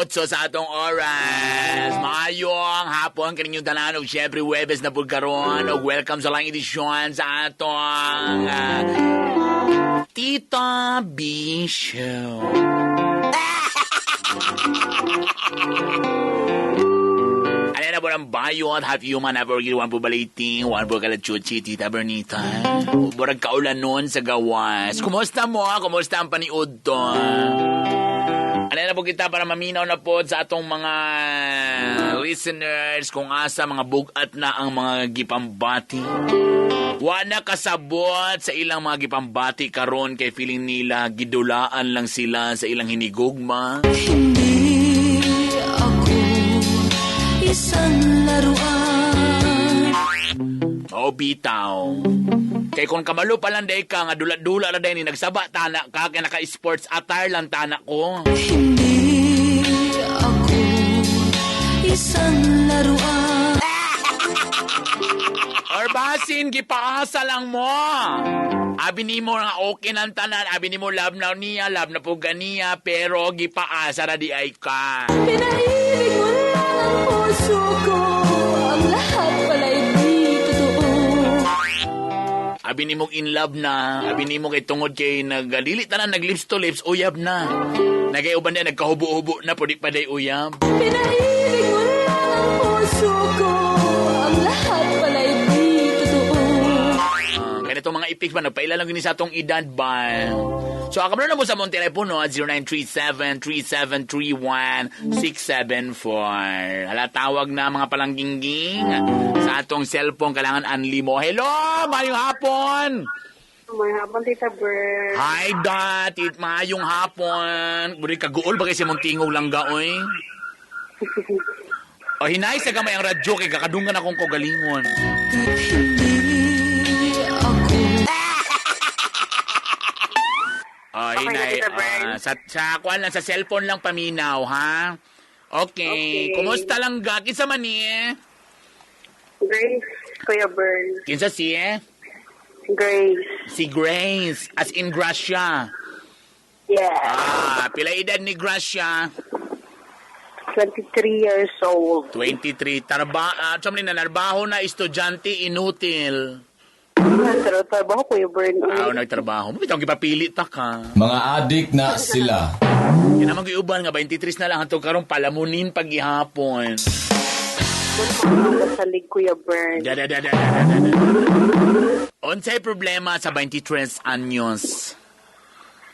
8 sa atong oras. Maayong hapon kaninyong tanan og syempre Huwebes na pud karon og welcome sa laing edisyon sa atong Tita B Show. Ano na po ang bayot, half human, half orchid, one po baliting, one po kalachuchi, Tita Bernita. Burag kaulan nun sa gawas. Kumusta mo? Kumusta ang paniud to? Ano na po kita para maminaw na po sa atong mga listeners kung asa mga bugat na ang mga gipambati. Wa na kasabot sa ilang mga gipambati karon kay feeling nila gidulaan lang sila sa ilang hinigugma. Hindi ako isang laruan. O bitaw. Kay kung kamalo pa lang day ka nga dula-dula ra day ni nagsaba tana ka kay naka-sports attire lang tana ko. Hindi ako isang laruan. Or basin gipaasa lang mo. Abi nimo nga okay nang tanan, abi nimo love na niya, love na po ganiya, pero gipaasa ra di ay ka. Pinaibig mo lang ang puso ko. Ang lahat pala'y di totoo. Abi nimo in love na, abi nimo kay tungod kay nagalili tanan nag lips to lips, uyab na. Nagay uban na nagkahubo-hubo na pudi pa day uyab. Pinaibig mo lang ang puso ko. Ang lahat pala'y di totoo. Ah, ganito mga ipik ba, nagpaila lang gini sa atong edad ba? So, akam na mo sa mong telepono at 0937-3731-674. Hala, tawag na mga palanggingging sa atong cellphone. Kailangan unli mo. Hello! Maayong hapon! May hapon, Tita Bert. Hi, Dot! It, maayong hapon! Buri, kaguol ba kasi mong tingog lang gaoy? O, hinay sa gamay ang radyo kay kakadungan akong kogalingon. Hindi ako Oh, Okay na, hinay. Tita Bern. Ah, sa kuan lang, sa cellphone lang paminaw, ha? Okay. Okay. Kumusta lang ga? Kinsa man ni? Eh? Grace, Kuya Bern. Kinsa si eh? Grace. Si Grace. As in Gracia. Yeah. Ah, pila edad ni Gracia? 23 years old. 23. Tarba, ah, uh, na narbaho na estudyante inutil. Pero trabaho, Kuya Bern. Ah, nagtrabaho. Mabitaw gipapili ta ka. Mga adik na sila. Yan naman uban nga 23 na lang hantog karon palamunin paghihapon. Ang salig, Kuya Bern. Da da da da da da da. Unsay problema sa 23 anyos?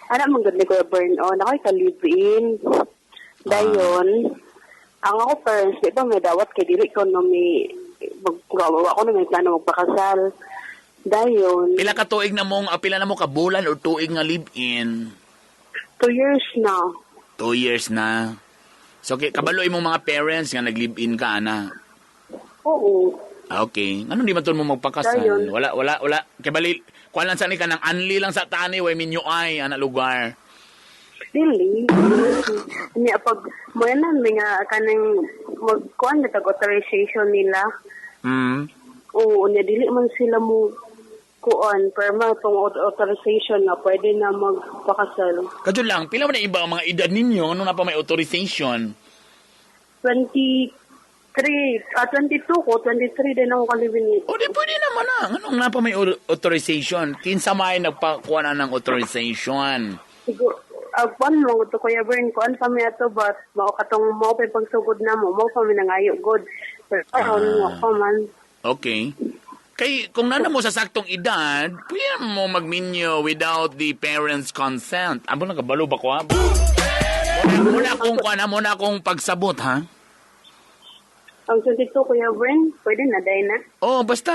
Ana man gud ni Kuya Bern. Oh, nakoy ka live-in. Dayon, ang ako parents, di ba may dawat kay dili ko no may maggawa ko na may plano magpakasal. Dayon, Pila ka tuig na mong, ah, pila na mo ka bulan or tuig nga live-in? 2 years na. 2 years na. So, okay, kabalo imong mga parents nga nag-live-in ka, ana. Oo. Ah, okay. Anong di man mo magpakasal? Dayon. Wala, wala, wala. Kay bali, kuan lang sa ni ka ng anli lang sa tani, way minyo ay, ana lugar. Dili. Niya pag mo na may nga kanang magkuan na tag authorization nila. Oo, niya dili man sila mo kuan perma tong authorization nga pwede na magpakasal. Kadyo lang, pila man na iba ang mga edad ninyo nung na pa may authorization? 23, ah 22 ko, 23 din ako kalibin. O di pwede naman na. Anong na pa may authorization? Kinsa may nagpakuha na ng authorization? Siguro kuan mo to, Kuya Bern, kuan pa mi ato but mao katong mao pa pagsugod na mo, mao pa mi nangayo god. Pero karon wa pa man. Okay. Kay kung nana mo sa saktong edad, pwede mo magminyo without the parents' consent. Amo lang kabalo ba ko ha? Muna akong kuan ha, muna akong pagsabot ha. Ang 22, Kuya Bern, pwede na dai na. Oh, basta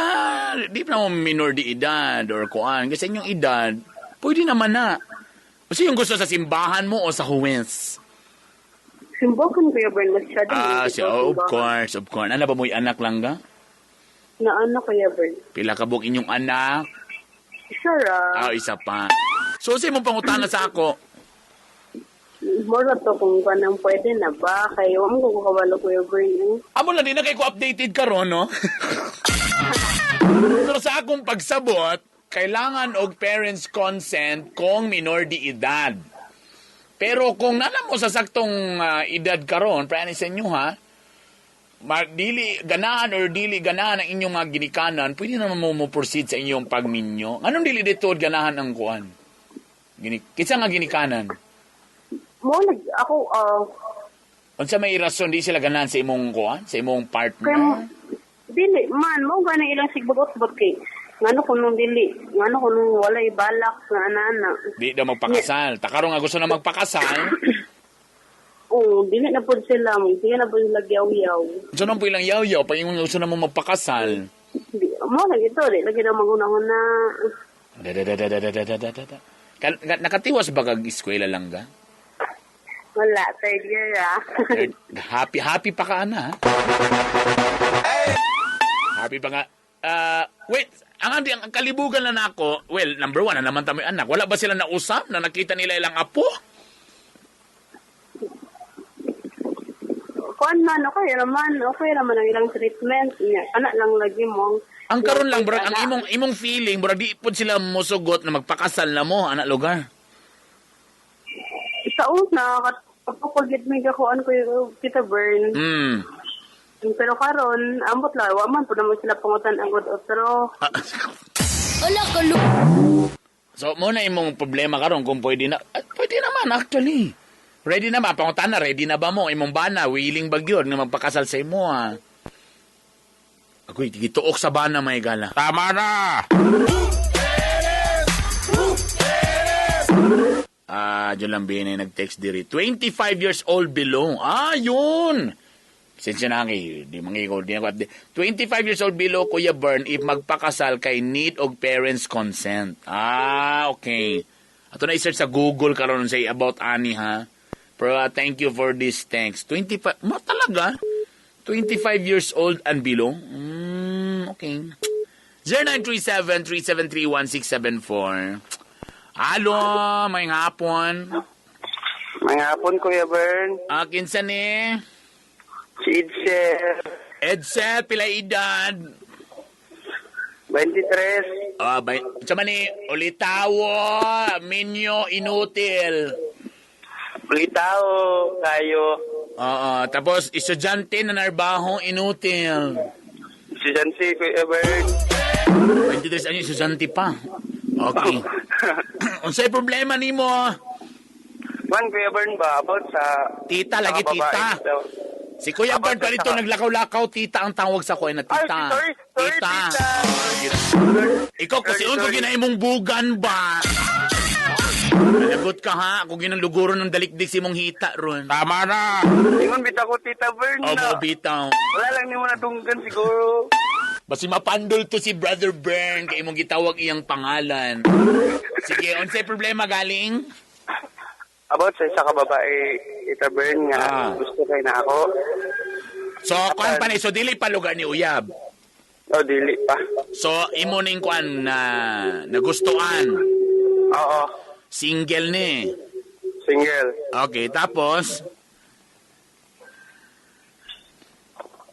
di pa mo minor di edad or kuan kasi inyong edad, pwede naman na. Basta yung gusto sa simbahan mo o sa huwes. Simbahan, Kuya Bern, masyado. Ah, si, oh, of course, of course. Ano ba mo'y anak lang ga? Na ano, Kuya Bern? Pila ka buok inyong anak? Isa ra. Ah, isa pa. So, sa imong pangutana sa ako, Mura to kung kanang pwede na ba? Kayo, ang ko kabalo, Kuya Bern. Eh. Amo lang din na kay ko updated karon, no? Pero sa akong pagsabot, kailangan og parents' consent kung minor di edad. Pero kung nana mo sa saktong edad karon, para sa inyo ha, dili ganahan or dili ganahan ang inyong mga ginikanan, pwede naman mo proceed sa inyong pagminyo. Anong dili dito ganahan ang kuan? Kinsa nga ginikanan? Mo nag ako Unsa may rason di sila ganahan sa imong kuan, sa imong kay partner? dili man mo gani ilang sigbot-bot kay ngano kuno dili, ngano kuno walay balak nga ana-ana. Di daw magpakasal. Takaroon nga gusto na magpakasal. Oo, dili na pud sila, mo sige na pud sila giyaw-yaw. Unsa nang ilang yaw-yaw pag ingon nga gusto na mo magpakasal. Di, mo lagi to, di lagi na maguna-una. Da da da da da da da da da. Nakatiwas ba kag eskwela lang ga? Wala, third year ah. Happy happy pa ka ana. Ha? Happy pa nga. Wait, ang ang kalibugan na nako, well, number one, na naman tamoy anak. Wala ba sila nausap na nakita nila ilang apo? Kuan man, okay raman ang ilang treatment. Nya, anak lang lagi mo. Ang karon lang brag, ang imong imong feeling, brag, di pud sila mosugot na magpakasal na mo anak lugar. Sa una, kapag gid may gakuan ko yung Tita Bern. Pero karon, ambot lang, wa man pud naman sila pangutan ang good pero Ala ka lu... So mo na imong problema karon kung pwede na. Pwede naman actually. Ready na ba? Pangutan na, ready na ba mo? Imong bana, willing ba gyud nga magpakasal sa imo ha? Agoy, gituok sa bana may gala. Tama na! Ah, dyan lang binay nag-text diri. 25 years old below. Ah, yun! Sensya na kay, di mangikaw, di ako update. 25 years old below, Kuya Bern, if magpakasal kay need og parents consent. Ah, okay. Ato na i-search sa Google karon say about ani ha. Pero thank you for this thanks. 25, ma talaga? 25 years old and below? Okay. 0937-373-1674. Halo, may hapon. May hapon, Kuya Bern. Ah, kinsa ni? Si Edsel, Edsel, pila edad? 23. Ah, bay, sama ni Ulitawo, Minyo, Inutil. Bulitao, kayo. Oo, tapos estudyante na narbaho, inutil. Si Jancy, Kuya Bern. 23 anyo, estudyante pa. Okay. Unsay problema nimo? Man, Kuya Bern ba? About sa... Tita, lagi sa babae tita. daw. Si Kuya Bern pa rito naglakaw-lakaw, tita ang tawag sa ko na Ay, tita. sorry, sorry, tita. Ikaw kasi Sorry, unto sorry. ginaimong bugan ba? Lagot ka ha, ako ginang luguro ng dalikdik si mong hita ron. Tama na! Ingon bitaw ko, Tita Bern. O, na. mo bitaw. Wala lang ni mo natunggan siguro. Basi mapandol to si Brother Bern kay imong gitawag iyang pangalan. Sige, unsay problema galing? About sa isa ka babae, Tita Bern, nga gusto kay na ako. So, kuan pa ni, so dili pa lugar ni Uyab. O, dili pa. So, imo ning kuan na nagustuhan. Oo, Single ni. single. Okay, tapos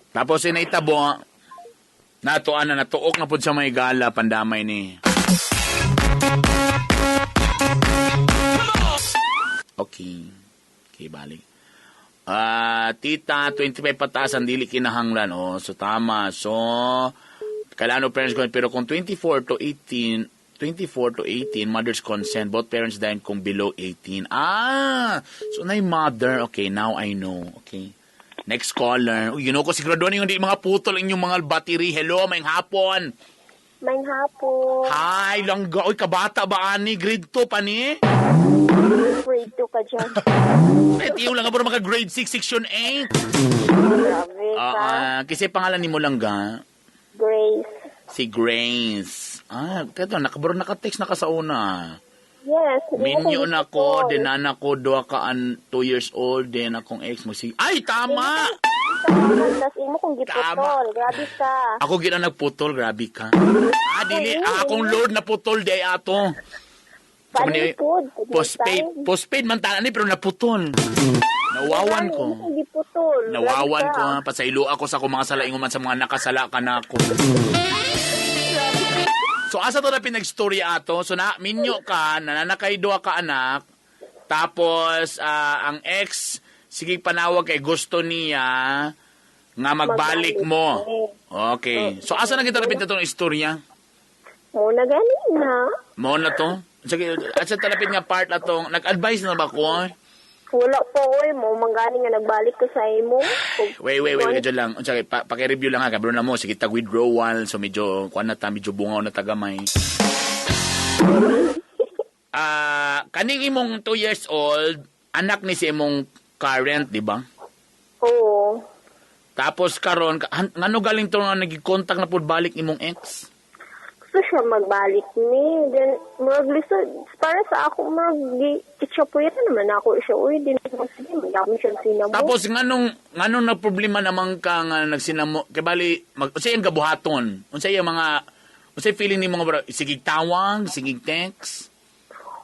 Tapos inaitabo natuan na natuok na pud sa may gala pandamay ni. Okay. Okay, balik. Ah, tita, 25 pataas ang dili kinahanglan. Oh, so tama. So, kailangan parents consent. Pero kung 24 to 18, 24 to 18, mother's consent. Both parents dying kung below 18. Ah, so na yung mother. Okay, now I know. Okay. Next caller. Uy, you know ko, sigurado na yung di mga putol ang inyong mga battery. Hello, may hapon. May hapon. Hi, langga. Uy, kabata ba ani? Grade 2 pa ni? Grade 2 ka dyan. Eh, tiyo lang ka maka grade 6, section 8. Grabe ka. Ah, kasi pangalan ni mo langga? Grace. Si Grace. Ah, teto, nakabaro naka-text na ka sa una. Yes. Minyo na ko, dinana ko, duha ka an 2 years old, din akong ex mo si... Ay, tama! Tas imo kong giputol. Grabe ka. Ako gina nagputol, grabe ka. Ah, dili, akong lord na putol di ay ato. Panipod. Postpaid, postpaid man tanan ni pero naputol. Nawawan ko. Imo kong giputol. Nawawan ko ha, pasaylo ako sa akong mga sala ingon man sa mga nakasala ka na ako. So asa to na pinagstorya ato? So na minyo ka, nananakay duha ka anak. Tapos ang ex sige panawag kay gusto niya nga magbalik mo. Okay. So asa na kita lapit na tong istorya? Mo na gani na. Mo na to? Sige, asa talapit nga part atong nag-advise na ba ko? Wala po oy mo manggani nga nagbalik ko sa imo. Wait, wait, wait, medyo lang. Unsa kay paki-review lang ha, kabro na mo sige tag withdrawal so medyo kuan na ta, medyo bungaw na tagamay. Kaning imong 2 years old, anak ni si imong current, di ba? Oo. Tapos karon ngano galing to nga nagi-contact na pud balik imong ex? Gusto siya magbalik ni. Then, murag lisod. Para sa ako, murag kitsapuya naman ako siya. Uy, di na sige, madami siyang sinamo. Tapos nganong na problema naman ka nga nagsinamo kay bali mag unsay ang gabuhaton? Unsay ang mga unsay feeling nimo nga sige tawag, sige text?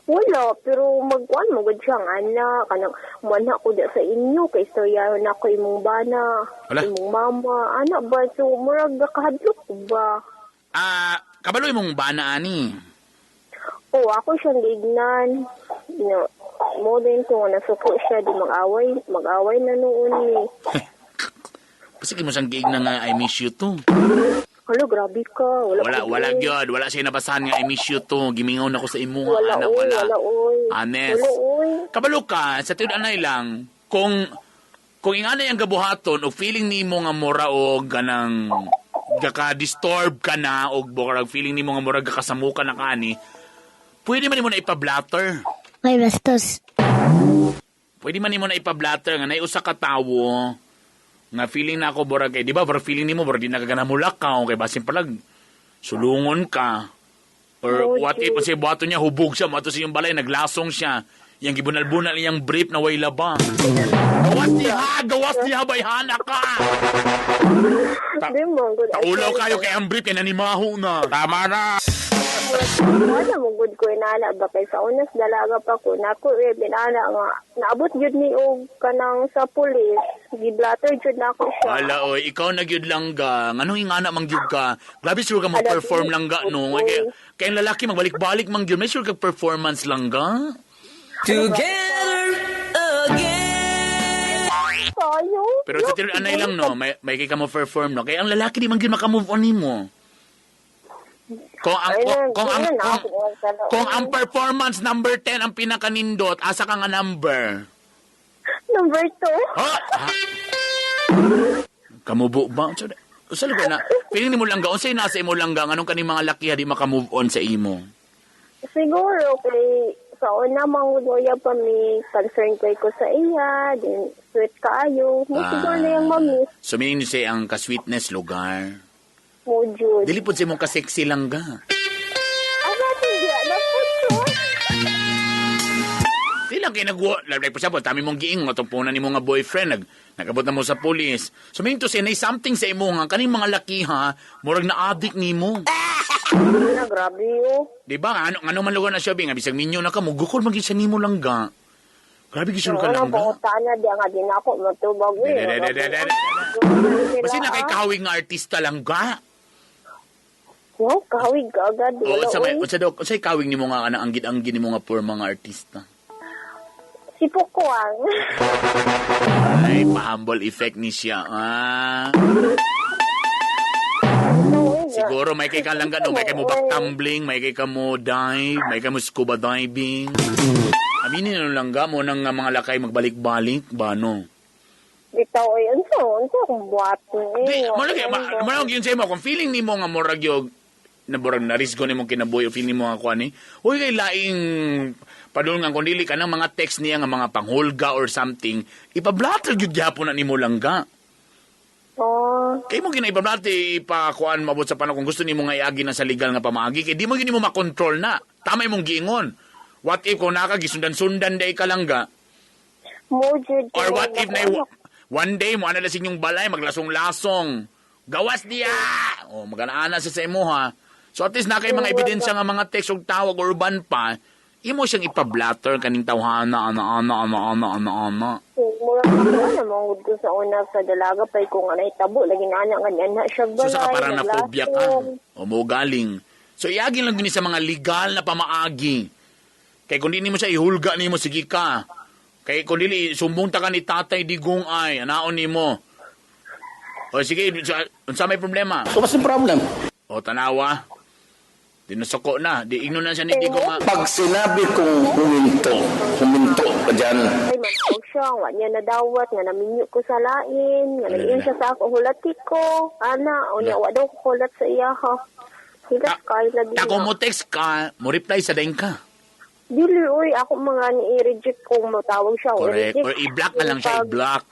Wala, pero magkuan mo gud siya nga anak. Kanang, muana ko da sa inyo, kay istorya na ako imong bana, Wala. imong mama, anak ba? So, murag kahadlok ko ba? Kabalo imong bana ani. Oo, ako siyang giignan. No, mo din ko nga nasuko siya, di mag-away, mag-away na noon ni. Kasi kimo sang giig na nga I miss you too. Hala, grabe ka. Wala, Wala ko wala din. gyud, wala siya nabasahan nga I miss you too. Gimingaw na ko sa imo nga Wala, anak, oy, wala. wala, oy. Honest. Wala, oy. Kabalo ka sa tiud anay lang kung inganay ang gabuhaton o feeling nimo nga mura og ganang gaka-disturb ka na og bukag feeling nimo nga mura gakasamuka na kani, pwede man nimo na ipa-blatter. May bastos. Pwede man nimo na ipa-blatter nga nay usa ka tawo nga feeling na ako borag kay di ba borag feeling nimo borag di na ka ganamulak ka o kay basin palag sulungon ka or Oh, what if kasi buhaton niya hubog siya moadto sa iyong balay naglasong siya iyang gibunal-bunal iyang brief na way laba, gawas diha bayhana ka. Di mo, good. Taulaw kayo kay ang brief kay nanimaho na. Tama na. Wala mo good ko inana ba kay sa unas dalaga pa ko nako eh binana nga naabot jud ni og kanang sa pulis giblatter jud nako siya. Wala oy, ikaw na gyud lang ga. Nganong ingana man gyud ka? Grabe sure ka mo perform lang ga no. Kay, kay ang lalaki magbalik-balik man gyud, may sure ka performance lang ga. Together again. Kayo. Pero sa tinud anay lang no, may kay ka mo perform no. Kay ang lalaki di man gyud maka-move on nimo. Kung ang kung, kung ang kung, kung ang performance number 10 ang pinakanindot, asa ka nga number? Number 2. Ha? Ha? Kamubo ba? Sa lugar na, feeling nimo lang ga, unsay nasa imo lang ga, nganong kaning mga laki di maka-move on sa imo? Siguro kay sa una manguloya pa mi concern kay ko sa iya, din sweet kaayo. Mo siguro na yung mami So meaning say ang ka-sweetness lugar. mo jud. Dili pud sa imong ka-sexy lang ga. Asa hindi na po to. Di lang kay nagwo, like for example, tami mong giing atong punan nimo nga boyfriend nag nagabot na mo sa pulis. So meaning to say nay something sa imo nga kaning mga laki ha, murag na addict nimo. Na grabe oh. Di ba? Ano ano man lugar na siya bi nga bisag minyo na ka mo gukol man gyud sa nimo lang ga. Grabe gyud sure ka Ano lang ga. pangutaan na di nga din ako matubag eh. De, de, de, de, de, de. Basta na kay kahawig nga artista lang ga. Wow, kahawig ka agad. O Wala, sa may oy. unsa daw unsay kawig nimo nga ana anggid-anggid nimo nga poor mga artista. Si Pukwang. Ay, pa-humble effect ni siya. Ah. Siguro may kay ka lang gano, may kay mo back tumbling, may kay ka mo dive, may kay mo scuba diving. Aminin na lang ga mo nang mga lakay magbalik-balik ba no? Bitaw ay unsa unsa akong buhat ni. Di, mo lagi, ma, mo lang yun sa imo kung feeling nimo nga murag yog na burag narisgo nimo kinabuhi o feeling nimo nga kuan ni. Uy kay laing padulong nga kung dili ka ng mga text niya nga mga panghulga or something, ipablatter gyud gyapon na nimo lang ga. Oh, Kay mo ginaipablate ipakuan mabot sa panahon kung gusto nimo nga iagi na sa legal nga pamaagi kay di mo gyud nimo makontrol na. Tama imong giingon. What if kung naka gisundan-sundan day ka lang ga? mo jud. Or what if na one day mo ana lasing yung balay maglasong-lasong. Gawas diya. O magana sa sa imo ha. So at least na kay mga ebidensya nga mga text ug tawag or uban pa, imo siyang ipablatter kaning tawhana ana ana ana ana ana ana. Mura ako na mangud ko sa una sa dalaga pa ko nga nahitabo lagi na ana nga niya na siya So sa balay, parang na phobia ka. naglasong. O mo galing. So iagi lang gini sa mga legal na pamaagi. Kay kung di nimo siya ihulga nimo sige ka. Kay kung dili sumbong ta ka ni Tatay Digong ay anaon nimo. O sige, unsa may problema? So what's the problem? O tanawa. Dinusuko na, di ingnon na siya ni Digong nga. Pag sinabi kong huminto, huminto ka dyan. Ay, manawag siya, wa niya nadawat, nga naminyo ko sa lain, nga Ano nag-iyon na? siya sa ako, hulati ko, ana, o niya, wa daw ko hulat sa iya, ha. Higas kay lagi Ta kung na. mo text ka, mo reply sa dayon ka. Dili, uy, ako mga ni-reject kung matawag siya. o Correct. i-reject. Or i-block na lang siya, i-block.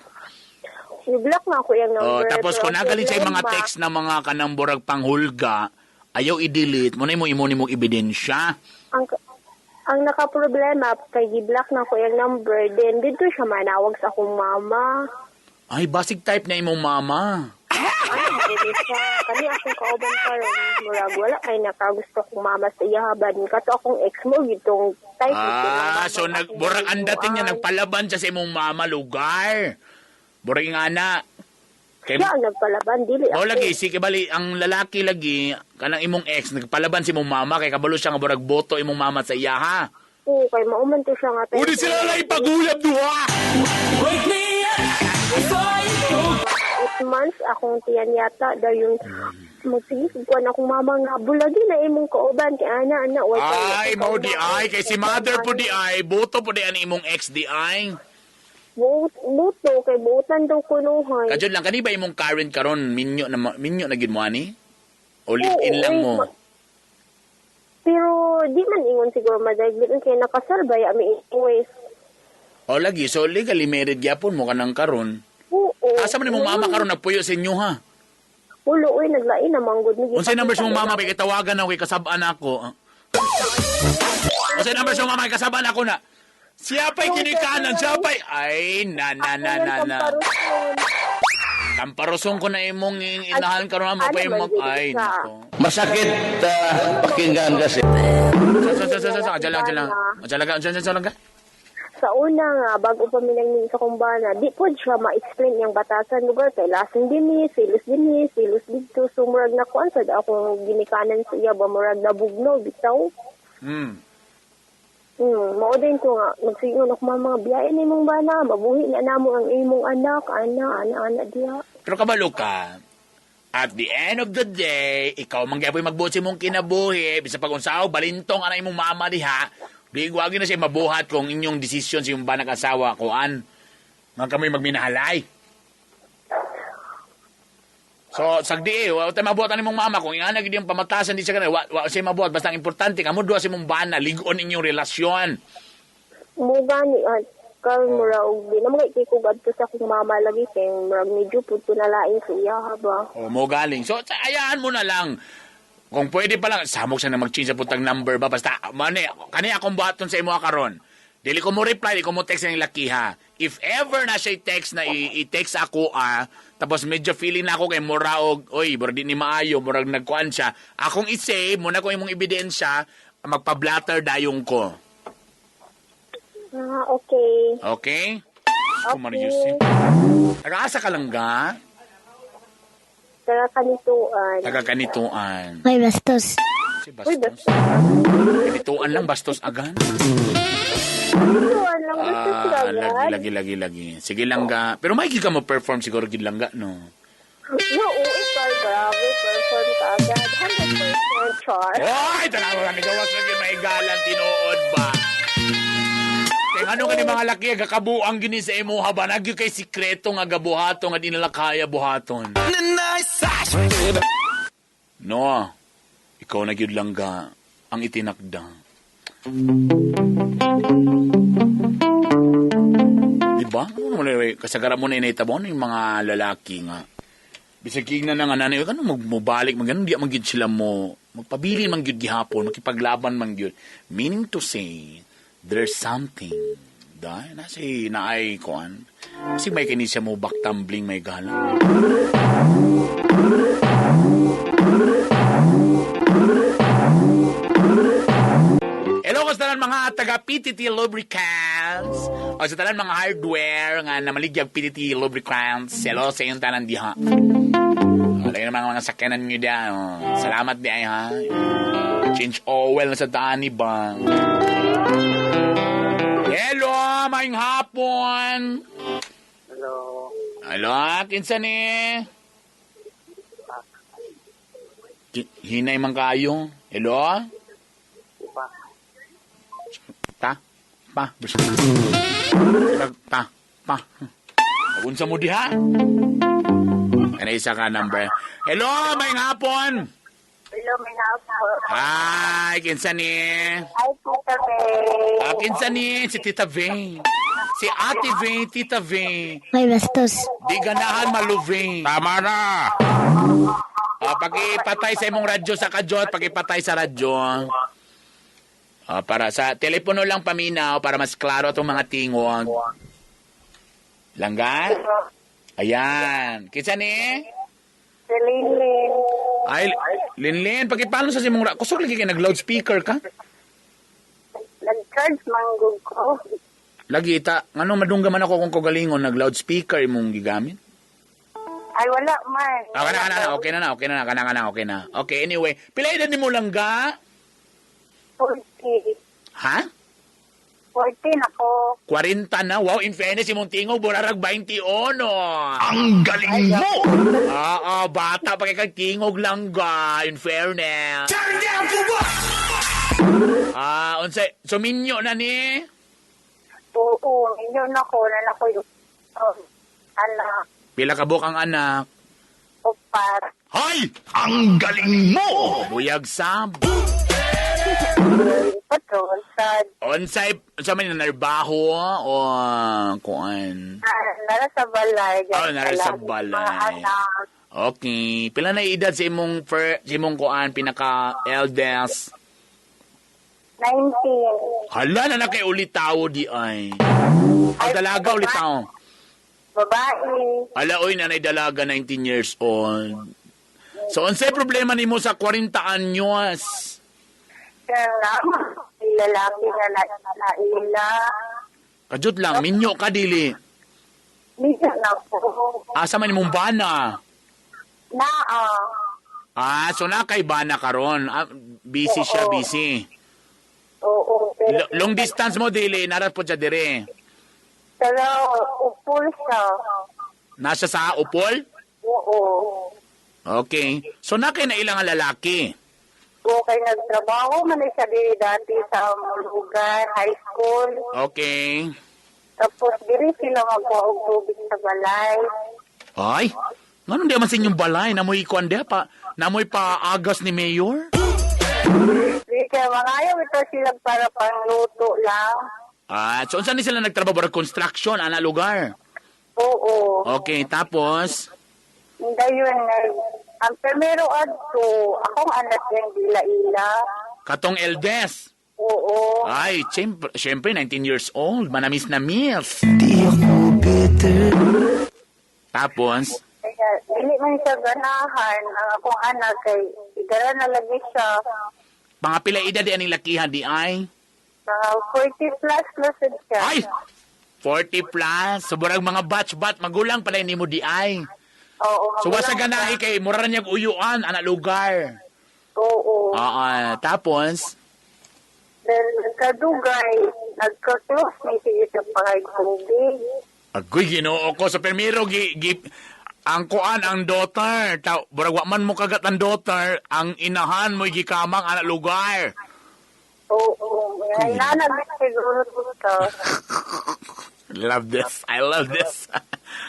I-block na ako yung Oh, number. tapos pero kung nagalit siya yung mga problema, text na mga kanang borag panghulga, ayaw i-delete mo na mo imo nimong ebidensya. Ang nakaproblema, kay i-block na ko yung number, then dito siya manawag sa akong mama. Ay, basic type na imong mama. Ano, marili siya. Kani akong kauban karon murag wala kay nakagusto kong mama sa iya ban. Kato akong ex mo gitong type. Ah, so nag borag ang dating niya nagpalaban siya sa imong mama lugar. Borag nga na. Kay Siya ang nagpalaban, dili Mao lagi si kibali ang lalaki lagi kanang imong ex nagpalaban si imong mama kay kabalo siya nga borag boto imong mama sa iya ha. Oo, kay mauman to siya nga. Udi sila lang ipaguyab duha. 8 months akong tiyan yata dayon magsige kuan akong mama nga bulagi na imong kauban kay ana ana way Ay, mao di ay kay si mother po di ay boto po di ani imong ex di ay. Buot buto kay buotan daw kunuhay. Kadyon lang kani ba imong current karon minyo na minyo na gid mo ani? O live in Oo, lang oy, mo? Pero di man ingon siguro madaglit kay nakasal ba ya mi anyways. O lagi so legally married gyapon mo kanang karon. Oo. Asa man imong mama karon nagpuyo sa inyo ha? Ulo oy naglain na manggod ni. Unsay number sa imong mama kay kitawagan ako kay kasab-an ako. Unsay number sa imong mama kay kasab-an ako na? Siya pa'y kinikanan, siya pa'y... Ay, na, na, na, na, na. Kamparosong ko na imong inahan karon mo pa imong... Ay, nako. Masakit pakinggan kasi. Sa, sa, sa, sa, sa, dyan lang, dyan lang. Dyan lang, dyan, dyan, dyan lang ka. Sa una nga bago pa mi nagmin sa kumbana, di po siya ma-explain yung batasan lugar kay lasing dinhi, silos dinhi, silos didto, so murag na kuan sad akong ginikanan sa iya ba murag nabugno bitaw. Mao din ko nga nagsiingon ako mga biyain imong bana, mabuhi na namo ang imong anak, ana, ana, ana diha. Pero kabalo ka, at the end of the day, ikaw man gyapon magbuot sa imong kinabuhi, bisa pag unsaw balintong ana imong mama diha, di wagi na siya mabuhat kung inyong desisyon sa imong banag asawa kuan. Nga kami magminahalay. So, sagdi eh, wa tay mabuhat ani imong mama kung ingana gid yung pamatasan di siya kanay, wa siya mabuhat basta ang importante kamo duha sa imong bana, lig-on inyong relasyon. Mo gani at karon mura og di na mga ko gadto sa akong mama lagi kay murag medyo pud ko nalain sa iya ha ba. O mo galing. So, ayaan mo na lang. Kung pwede pa lang, samok siya na mag-change sa putang number ba? Basta, mani, kani akong buhaton sa imo karon. Dili ko mo reply, di ko mo text ng laki ha. If ever na siya text na i-text ako ah, tapos medyo feeling na ako kay mura og, oy, murag di ni maayo, murag nagkuan siya. Akong i-save, muna ko imong ebidensya, magpa-blatter dayong ko. Ah, okay. Okay? Okay. Marius. Taga-asa ka lang ga? Taga kanituan. Taga kanituan. Ay, bastos. Si Uy, bastos. bastos. Kanituan lang, bastos agad. Kanituan lang bastos Ah, agad. lagi, lagi, lagi, lagi. Sige lang ga. Pero may ka mo perform siguro gid lang ga, no? No, ikaw, grabe, perform ka agad. 100% char. Oy, tanawa kami gawas lagi may galang tinuod ba? Kaya ano ka ni mga laki, gakabuang gini sa imo ha ba? Nagyo kay sikreto nga gabuhato nga di nila kaya buhaton. No, ikaw na gyud lang ga ang itinakda. Diba? Ano mo na, kasagara mo na inaitabon yung mga lalaki nga. Bisag kigna na nga nanay, ano magmubalik, mag ganun, di man gyud sila mo, magpabilin man gyud gihapon, makipaglaban man gyud. Meaning to say, there's something. Dahil na si naay kuan. Kasi may kini siya mo back tumbling may gala. Hello ko sa tanan mga taga PTT Lubricants. O sa tanan mga hardware nga namaligyag PTT Lubricants. Hello sa inyong tanan diha. Wala yun naman mga sakyanan nyo diha. Oh. Salamat di ay ha. Change oil na sa daan ni ba. Hello, maayong hapon. Hello. Hello, kinsa ni? Hinay man kayo. Hello? Pa. Ta? Pa? Ta? Pa? Unsa mo diha? Ano isa ka number? Hello, maayong hapon. Hello, may hapon. Hi, kinsa ni? Hi, Tita May. Ah, kinsa ni? Si Tita Vay. Si Ate Vay, Tita Vay. May bastos. Di ganahan maluve. Tama na! Ah, pagipatay sa imong radyo sa kajot, pagipatay sa radyo. Ah, para sa telepono lang paminaw para mas klaro atong mga tingog. Langga? Ayan. Kinsa ni? Si Lilin. Ay, Linlin, pagipalo sa imong radyo. Kusog lagi kay nag-loudspeaker ka. Nag-charge manggug ko. Lagi ta, ngano madungga man ako kung kagalingon nag-loudspeaker imong gigamit. Ay, wala man. Ah, kana, kana, okay na na, okay na na, kana, kana, okay na. Okay, anyway, pila edad nimo, langga? 40. Ha? 14 ako. 40 na. Wow, in fairness, imong tingog, burarag 21. Ang galing mo! Ah, ah, bata pa kay kag tingog lang ga, in fairness. Turn down for what? Ah, unsay suminyo na ni? Oo, inyo na ko. Na ko yung anak. Pila ka buok ang anak? Upat. Hoy! Ang galing mo! Buyag sab. Patrol. Sad. Unsay unsa man narbaho o kuan? Ah, nara sa balay. Oh, nara sa Mga balay. anak. Okay. Pila na edad sa imong sa imong kuan pinaka eldest? 19. Hala na na kay ulit tao di ay. Ang dalaga ulit tao. Babae. Ala oy, nanay dalaga 19 years old. So unsay problema nimo sa 40 anyos? Kaya nga, lalaki na na, naila. Kajut lang, minyo ka dili. Minsan na po. Asa man imong bana? Naa. Ah, so na kay bana karon. Ah, busy siya, Oo. busy. Oo. Pero, Long distance mo dili, narat po siya dire. Pero upol siya. Nasa sa Upol? Oo. Okay. So na kay na ilang ang lalaki. Okay, nagtrabaho man siya diri dati sa Mulugan High School. Okay. Tapos diri sila magkuha og tubig sa balay. Ay, nganong di man sa inyong balay? Namoy kuan diha pa, namoy pa agas ni Mayor? Di kaya mangayaw ito sila para pangluto lang. Ah, so unsa ni sila nagtrabaho para construction ana lugar? Oo. Okay, tapos Hindi yun. Ang primero adto, akong anak yung dila-ila. Katong eldest. Oo. Ay, siyempre, siyempre 19 years old, manamis na miss. Di ako bitter. Tapos, Kaya, dili man siya ganahan. Ang akong anak kay igara na lagi siya. Mga pila edad di aning lakihan di ay? Mga 40 plus plus siya. Ay! 40 plus. So, burag mga batch-batch, magulang pala nimo di ay. Oo. So, wasa magulang ganahi siya. kay mura niyag uyuan, ana lugar. Oo. Oo, tapos, Then, nagkadugay, nagka-close ni siya sa pangay tubig. Agoy, Ginoo ko. So, primero, gi, gi, ang kuan, ang daughter. Ta, burag wa man mo kagat ang daughter, ang inahan mo gikamang ana lugar. Oo. Ay, nanag siguro dito. Love this. I love this.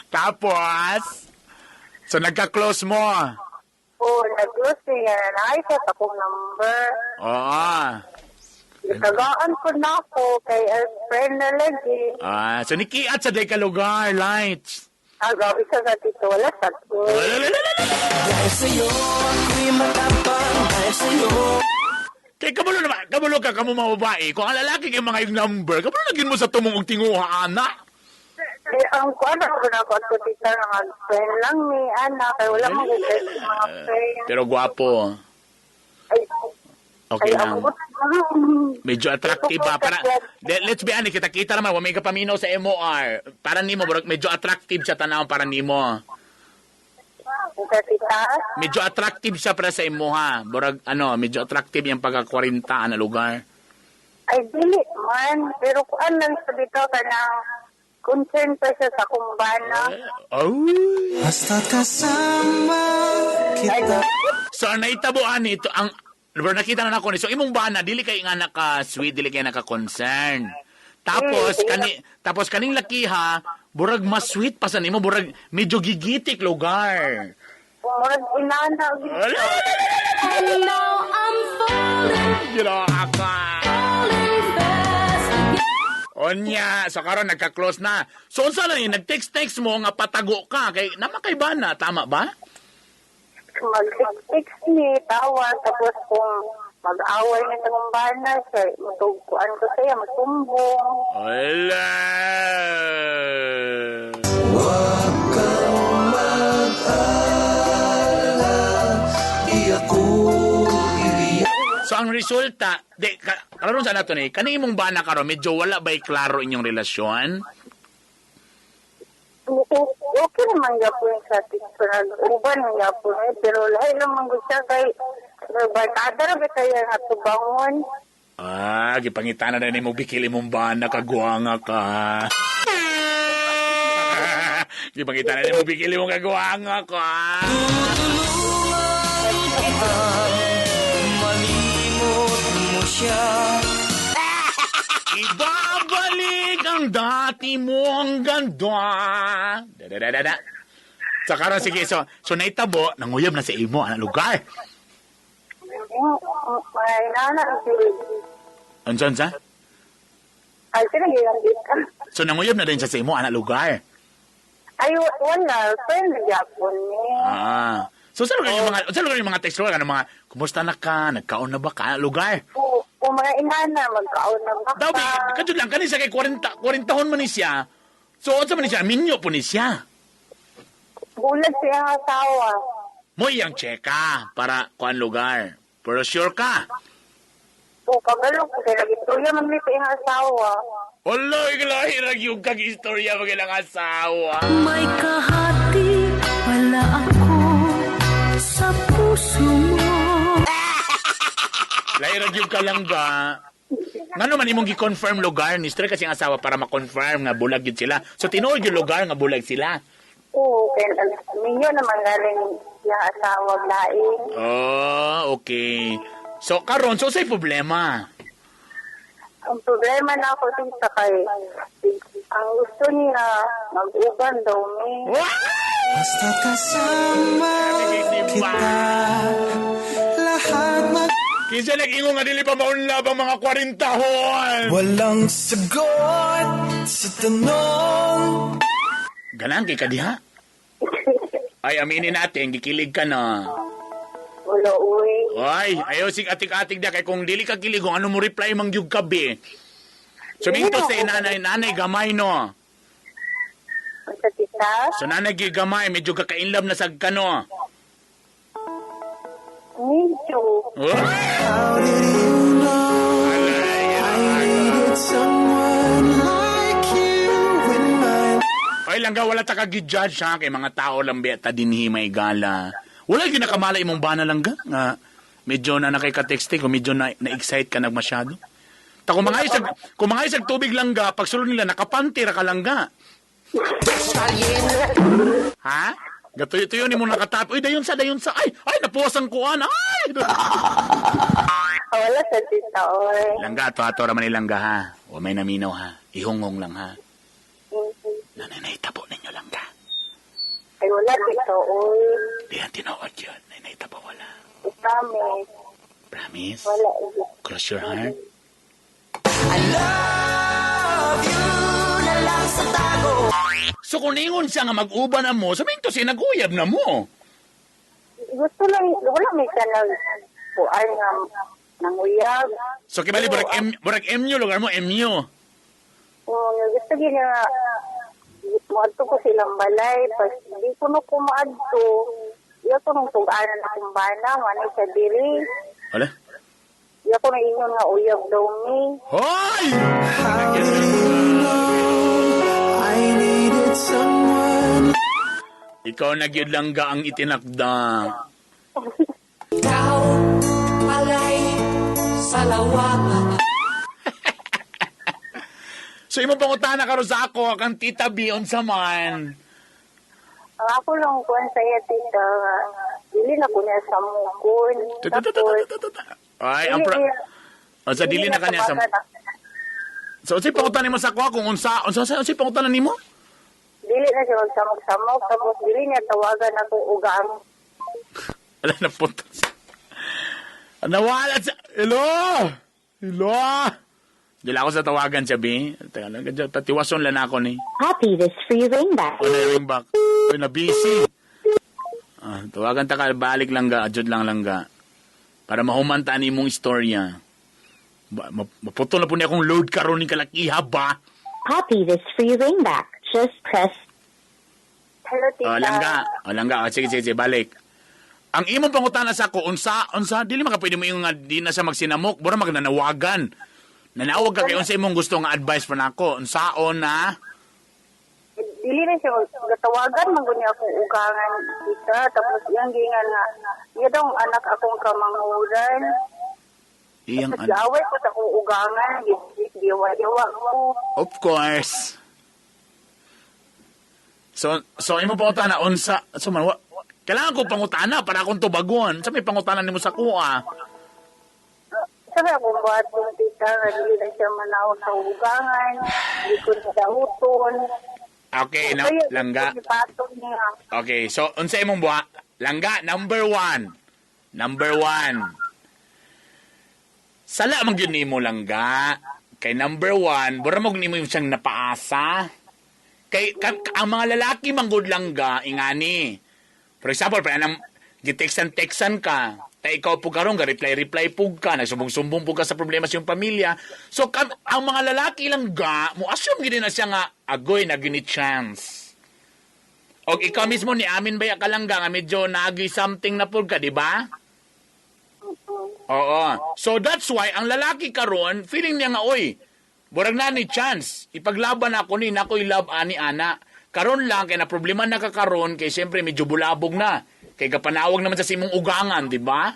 Tapos, so nagka-close mo. Oo, nag-close niya. Naisa sa akong number. Oo. Itagaan ko na ako kay a friend na lagi. Ah, so nikiat sa day ka lugar, lights. Ah, grabe sa sa tito. Wala sa ko. Dahil sa'yo ako'y matapang. Dahil sa'yo. Kay kabulo naman, kabulo ka kamo mga babae. Kung ang lalaki kay mga yung number, kabulo lagin mo sa tumong og tinguha, ana. Eh, ang kuan ako na ako at tita na mag-friend lang ni Ana. Kay wala mo mga friend. Pero gwapo. Ay, Okay ay, lang. ako. Medyo attractive ba? Para, let's be honest, kita-kita naman, wa may kapaminaw sa MOR. Para nimo, bro, medyo attractive siya tanaw para nimo. Sa tita? Medyo attractive siya para sa imo ha. Burag, ano, medyo attractive yung pagka 40 na lugar. Ay, dili man. Pero kuan lang sa dito kanang concern pa siya sa kumbana. Oh. Basta kasama kita. So ang naitabuan nito ang pero nakita na nako ni so imong bana dili kay nga naka sweet, dili kay naka concern. Tapos kani tapos kaning lakiha burag mas sweet pa sa nimo, burag medyo gigitik lugar. Murag inana. Ala! And now I'm falling, Ginoo ka. falling fast. Onya, so karon nagka-close na. So unsa lang yun, nag-text-text mo nga patago ka kay namakay bana, tama ba? Mag-text ni, tawag. Tapos kung mag-away na sa kumbana, siya, matugkuan ko siya, masumbong. Ala! Huwag kang mag-alala, di ako iiyak. So ang resulta, di ka, karon sa nato ni, kani imong bana karon medyo wala ba'y klaro inyong relasyon? Okay naman yapon sa picture. Uban man yapon eh. Pero lahi naman ko siya kay barkada ra ba tayo nga tubangon? Ah, gipangitana na nimo bikil imong bana kagwanga ka. Gipangitana nimo bikil imong kagwanga ka. Tutulungan kita, malimot mo siya. Ibabalik ang dati mong ganda. Da da da da da. Sa karon sige, so naitabo nanguyab na sa imo ana lugar. May nana si Unsa unsa? Ay, sino yung kita? So nanguyab na din siya sa imo ana lugar. Ay, wala. Friend yapon ni. Ah. So sa lugar yung mga sa lugar yung mga text lugar ano mga kumusta na ka, nagkaon na ba ka lugar? O, o mga inana, magkaon na ba Daw bi kadto lang kani siya kay 40 40 hon man ni siya. So unsa man ni siya minyo po ni siya. Bulag siya ang asawa. Mo iyang cheka para kuan lugar. Pero sure ka. O, kabalo ko kaya nag-istorya man ni sa iyang asawa. Olo, iglahi ra gyud kag istorya mga ilang asawa. May kahati pala ako sa puso mo. Lahi ra gyud ka lang ba? Ngano man imong gi-confirm lugar ni Sir kasi ang asawa para ma-confirm nga bulag gyud sila. So tinuod yung lugar nga bulag sila. Oo, kaya minyo naman galing iyang asawa lain. Oh, okay. So karon so say problema. Ang problema na ako tita kay ang gusto niya mag-uban daw mi. Basta kasama kita, lahat mag... Kinsa nag-ingon nga dili pa maunlab ang mga 40 hon. Walang sagot sa tanong. Ganan kay kadiha. Ay aminin natin gikilig ka na. Wala uwi. Ay, ayaw sig atik-atik da kay kung dili ka kilig kung ano mo reply mang gyud kabi. Suminto sa nanay, nanay gamay no. Sa tita, So nanay gyud gamay medyo kakainlove na sad ka no. medyo. Oh! How did you know I needed someone like you in my Ay langga wala ta ka gi-judge ha kay mga tao lang beta dinhi may gala. Wala gyud nakamala imong bana langga nga medyo na nakay ka-texting o medyo na na-excite ka nagmasyado. Ta kung mga isag tubig langga pagsulod nila nakapante ra ka langga. Ha? Gatuyo-tuyo ni mo nakatap. Uy, dayon sa, dayon sa. Ay, ay, napuwas ang kuan. Ay! Ah, wala sa tita, oy. Langga, ato ato raman ni langga ha. O may naminaw ha. Ihonghong lang ha. Nanay, naitabo ninyo langga. Ay, wala tita, oy. Di yan tinuod yun. Nay, naitabo wala. Promise. Promise? Wala. Cross your heart? I love you na lang sa tago. So kung ningon siya nga mag-uban na mo, sabihin to siya nag-uyab na mo. Gusto lang, wala may ka nag kuan nga nanguyab. So kibali, burag M, burag MU, lugar mo, MU. Oo, nga gusto gina nga moadto ko silang balay pas di ko no ko maadto. Iya ko nung tug-anan akong bana, manay sa diri. Wala? Iya ko nang ingon nga uyab daw mi. Hoy! How did you know I needed someone Ikaw na gyud langga ang itinakda. Ikaw pala'y sa lawakan. So imo pangutana karon sa ako kang Tita B, unsa man? Ang ako lang kuan sa iya, tita, nga, dili na ko niya samukon. Tapos, Ay, ang pro. O sa dili na kanya sa. So unsay pangutana nimo sa ako kung unsa unsa unsa unsay pangutana nimo? Dili na siya magsamok-samok. Tapos, dili niya tawagan ako ugang. Ala na puto. Nawala sa. Hello. Hello. Dili ako sa tawagan siya, B. Teka lang, gadyo, tatiwason lang ako ni. Copy this free ringback. O na ring back. Uy, na busy. Ah, tawagan ta ka, balik lang ga, adjud lang lang ga. Para mahumanta ni imong istorya. Ba, maputol na po niya akong load karon ni kalakiha ba? Copy this free ringback. Just press Hello, tita. O, langga. O, langga. O, sige, sige, sige, balik. Ang imong pangutana sa ako, unsa, unsa, dili maka pwede mo yung nga, di na siya magsinamok, bura magnanawagan. Nanawag ka kay unsa imong gusto nga advice pa nako. Unsaon na? Dili na siya magtawagan man gud niya akong ugangan, tita. Tapos iyang gingan nga iya daw ang anak akong kamanghuran. Iyang Tapos giaway ko sa akong ugangan, giwa-giwa ko. Of course. So imo pangutana unsa, so man wa, kailangan ko pangutana para akong tubagon. Sa may pangutana nimo sa kuha. Sabi akong buhaton, tita, nga dili na siya manawag sa ugangan, di ko na dahuton. Okay, na, Kaya, langga. ipatong niya. Okay, so unsa imong buha? Langga number one. Number one. Sala man gyud nimo, langga. Kay number one, bura mo nimo yung siyang napaasa. Kay ang mga lalaki man gud, langga, ingani. For example, pa nang giteksan-teksan ka, ta ikaw po karon ga reply-reply pug ka, nagsumbong-sumbong pug ka sa problema sa iyong pamilya. So ang mga lalaki lang ga, mo assume gid na siya nga agoy na gini chance. Og ikaw mismo ni amin ba ka lang ga nga medyo naagi something na pug ka, di ba? Oo. So that's why ang lalaki karon feeling niya nga, oy, burag na ni chance. Ipaglaban ako ni nakoy love ani ana. Karon lang kay na problema na ka karon kay siyempre medyo bulabog na. Kay kapanawag naman sa simong ugangan, di ba?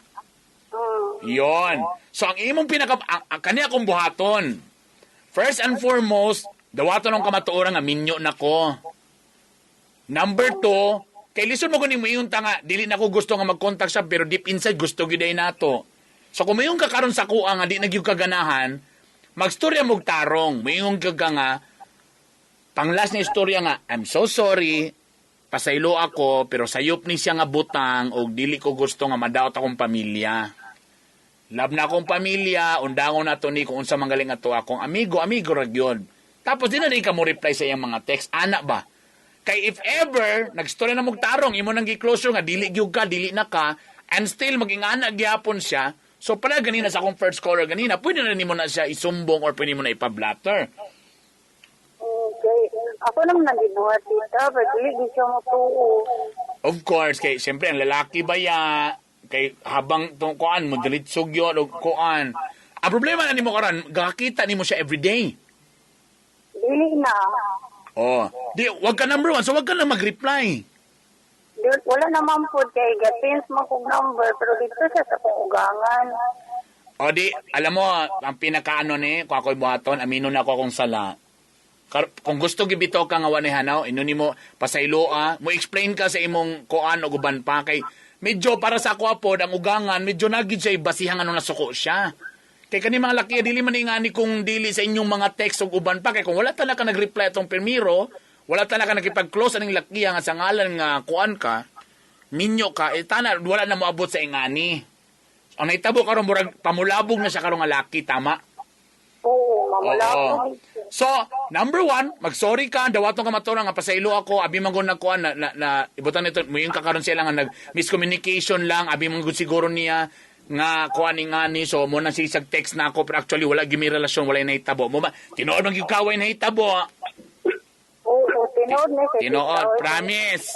Yon. So ang imong pinaka ang kani akong buhaton. First and foremost, dawaton ang kamatuoran nga minyo na ko. Number two, kay lison mo kunin mo yung tanga, dili na ko gusto nga mag-contact siya, pero deep inside gusto gyud ay nato. So kung mayong kakaron sa kuha nga di na gyud kaganahan, magstorya mo og tarong, mayong ka nga panglas na istorya nga, "I'm so sorry, pasaylo ako, pero sayop ni siya nga butang og dili ko gusto nga madaot akong pamilya. Love na akong pamilya, undangon na to ni kung unsa man galing ato akong amigo, amigo ra gyud." Tapos di na rin ka mo reply sa iyang mga text, ana ba? Kay if ever, nagstorya na mong tarong, imo nang gi-closure nga, dili gyud ka, dili na ka, and still magingana gyapon siya, so pala ganina sa akong first caller ganina, pwede na nimo na siya isumbong or pwede mo na ipablatter. Okay. Ako naman nagibuhat, tita, pero dili gid siya motuo. Of course, kay siyempre ang lalaki ba ya, kay habang tong kuan mo diretso gyud og kuan. Ang problema na nimo karon, gakita nimo siya everyday. Dili na. Oh, di wag ka number one, so wag ka na mag-reply. Di, wala naman po kay ga-change man kog number pero dito siya sa akong ugangan. O di, alam mo, ang pinakaano ni, kung ako'y buhaton, amino na ako akong sala. Kung gusto gibito ka nga ni hanaw, ino nimo pasayloa, mo explain ka sa imong kuan o guban pa kay medyo para sa ako pod ang ugangan, medyo nagid siya ibasihan ano nasuko siya. Kay kani mga laki dili man ingani kung dili sa inyong mga text ug uban pa kay kung wala ta na ka nag-reply atong primero, wala ta na ka nakipag-close aning lakiha nga sa ngalan nga kuan ka, minyo ka, eh, tana wala na moabot sa ingani. Ang nahitabo karon murag pamulabog na siya karon nga laki, tama? Oo, mamulabog. Oo. So, number one, mag-sorry ka, dawaton ka matura nga pasaylo ako, abi man gud nagkuan na ibutan nito, moingon ka karon sila nga nag miscommunication lang, abi man gud siguro niya nga kuan ni ngani, so mo na sisag text na ako pero actually wala gyud mi relasyon, wala nahitabo. Mo ba tinuod man gyud kaway nahitabo? Oo, tinuod na siya. Tinuod, promise.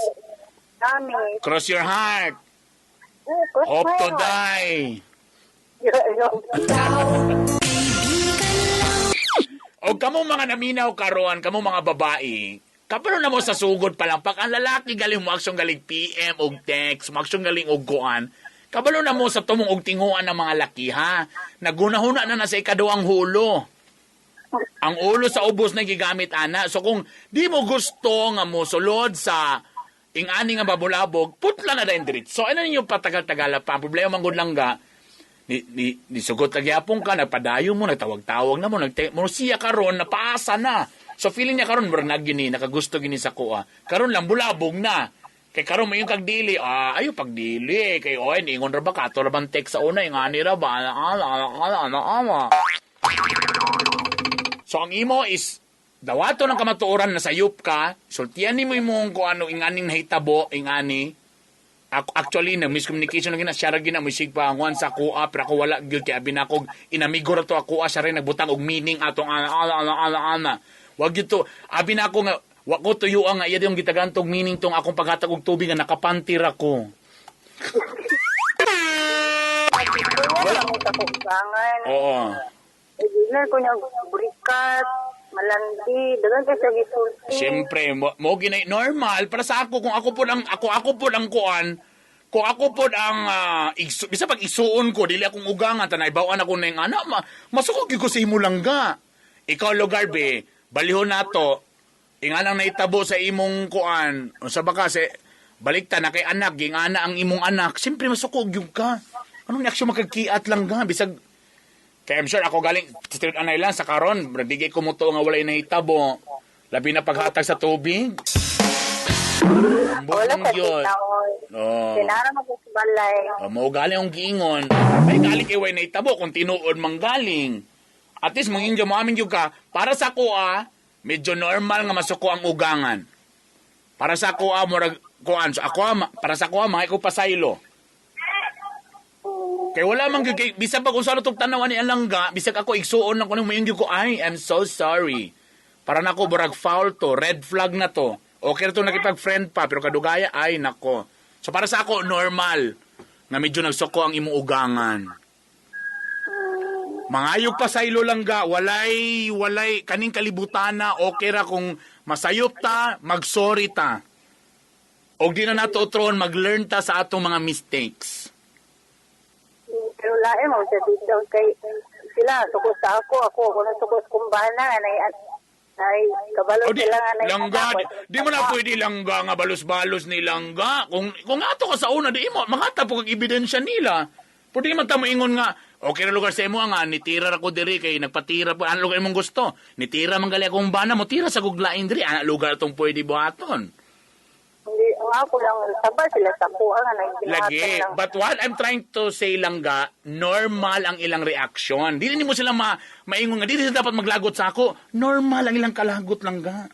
Promise. Cross your heart. Oo, cross Hope my to heart. die. O kamo mga naminaw karon, kamo mga babae, kapalo na mo sa sugod pa lang, pag ang lalaki galing mo aksyon galing PM og text, mo aksyon galing og kuan, kabalo na mo sa tumong og tinguan ng mga laki ha. Nagunahuna na na sa ikaduhang hulo. Ang ulo sa ubos na gigamit ana. So kung di mo gusto nga mo sulod sa ingani nga babulabog, putla na dayon diretso. So ano ninyo patagal-tagal pa. Ang problema man gud lang ga, ni sugot lagi apong ka, nagpadayo mo, nagtawag-tawag na mo, nagte mo siya karon napaasa na. So feeling niya karon murag gini, nakagusto gini sa kuha. Karon lang bulabog na. Kay karon mo yung kagdili, ayo pagdili kay oy ningon ra ba kato ra bang text sa una ingani ra ba ala ala ala ala ala. So ang imo is dawato ng kamatuoran na sayop ka, sultian nimo imong kung ano inganing nahitabo, ingani. Ako, actually, nag miscommunication na gina, siya ra gina, mo pa ang sa kuha, pero ako wala gyud kay abi nako inamigo ra to ako, siya rin nagbutang og meaning atong ana ana ana ana ana. Wag gyud to, abi nako nga wa ko tuyo nga iya yung gitagantog meaning tong akong paghatag og tubig nga nakapantir ako. Wala mo sa kugangan. Oo. Hindi ko niya burikat, malandi, dagan kay siya gisulti. Siyempre, mo ginay normal para sa ako kung ako po ang ako ako po ang kuan, kung ako po ang bisa pag isuon ko dili akong ugangan tanay bawaan ako ning ana masuko gyud ko sa imo langga. Ikaw lugar be, balihon nato. Inganang naitabo sa imong kuan, unsa ba kasi balikta na kay anak, gingana ang imong anak, siyempre masuko gyud ka. Anong reaksyon makagkiat lang ga bisag kaya I'm sure ako galing sa anay lang sa karon, digay ko mo to nga walay nahitabo. Labi na paghatag sa tubig. Wala sa yun. taon. Oh. Sinara mo ko sa balay. Oh, mao galing ang giingon. Ay galing kay way nahitabo kung tinuod mang galing. At least mangingyo mo amin gyud ka para sa kuha, medyo normal nga masuko ang ugangan. Para sa kuha murag kuan so ako para sa kuha mga ko pasaylo. Kay wala man gyud kay bisag pag unsa tong tan-awan ni alangga, bisag ako igsuon lang kuno moingon gyud ko, "Ay, I'm so sorry." Para nako burag foul to, red flag na to. Okay ra to nakipag-friend pa pero kadugaya ay nako. So para sa ako normal nga medyo nagsuko ang imong ugangan. Mangayog pa sa ilo lang ga, walay walay kaning kalibutana, okay ra kung masayop ta, magsorry ta. Og di na nato utron, mag-learn ta sa atong mga mistakes. Pero lain mo sa dito kay sila sukos sa ako, ako ako na sukos kumbana anay ay kabalo O di, sila anay langga, di mo na pwede langga nga balos-balos ni langga. Kung ato ka sa una, di mo, makata po kag ebidensya nila. Pwede man ta moingon nga, okay ra lugar sa imo nga, nitira ra ko diri kay nagpatira po, ano lugar imong gusto? Nitira man gali akong bana mo, tira sa guglain diri, ana lugar tong pwede buhaton. Hindi, ang ako lang sabay sila sa kuha nga nang Lagi. But what I'm trying to say lang ga, normal ang ilang reaction. Dili nimo sila maingon nga, dili sila dapat maglagot sa ako. Normal ang ilang kalagot lang ga.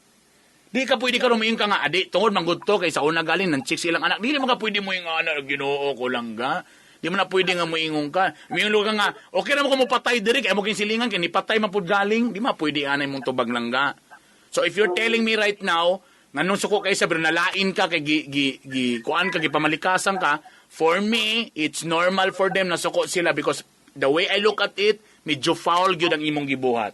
Di ka pwede ka rumiing ka nga, adi, tungod manggod to, kay sa una galing, nang chicks ilang anak. Dili mo ka pwede mo yung anak, Ginoo ko lang ga. Di mo na pwede nga moingon ka. Moingon ka nga, okay na mo kung mupatay diri, kay mo silingan, kay nipatay man pud galing. Di ma pwede anay mong tubag lang ga. So if you're telling me right now, nga nung suko kay sa pero nalain ka kay gi, gi, gi kuan ka gipamalikasan ka, for me it's normal for them na suko sila because the way I look at it, medyo foul gyud ang imong gibuhat.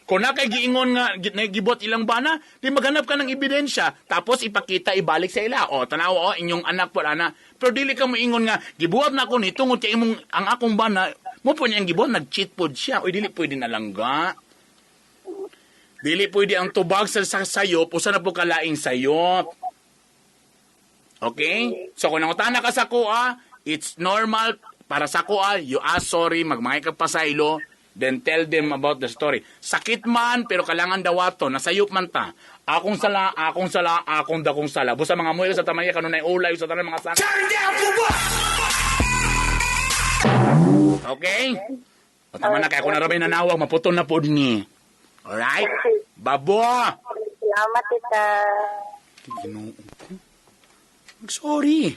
Kung na kay giingon nga gibuhat ilang bana, di maghanap ka ng ebidensya tapos ipakita ibalik sa ila. O tanawa o inyong anak po ana. Pero dili ka moingon nga gibuhat na ako ni tungod kay imong ang akong bana mo po niyang gibuhat nag-cheat pod siya. Uy dili pwede na lang ga. Dili pwede ang tubag sa sayop, usa na po kalaing sayop. Okay? So kung nangutana ka sa kuha, it's normal para sa kuha, you ask sorry, magmangay ka pasaylo, then tell them about the story. Sakit man, pero kailangan dawato, nasayop man ta. Akong sala, akong sala, akong dakong sala. Busa mga muyo sa tamaya, kanunay ulay, sa tanan mga sakit. Turn down for what? Okay? O tama na, kaya kung narabay nanawag, maputol na po ni. Alright? Babo! Salamat, tita. Ginoo ko. Sorry.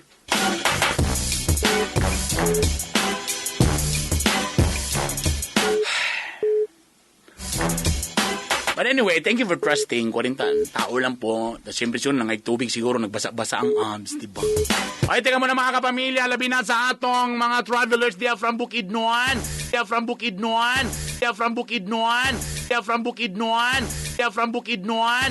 But anyway, thank you for trusting. 40 tao lang po. Tapos siyempre yun, nangay tubig siguro, nagbasa-basa ang abs, di ba? Ay, teka muna mga kapamilya, labi na sa atong mga travelers dia from Bukidnon, dia from Bukidnon, dia from Bukidnon, dia from Bukidnon, dia from Bukidnon.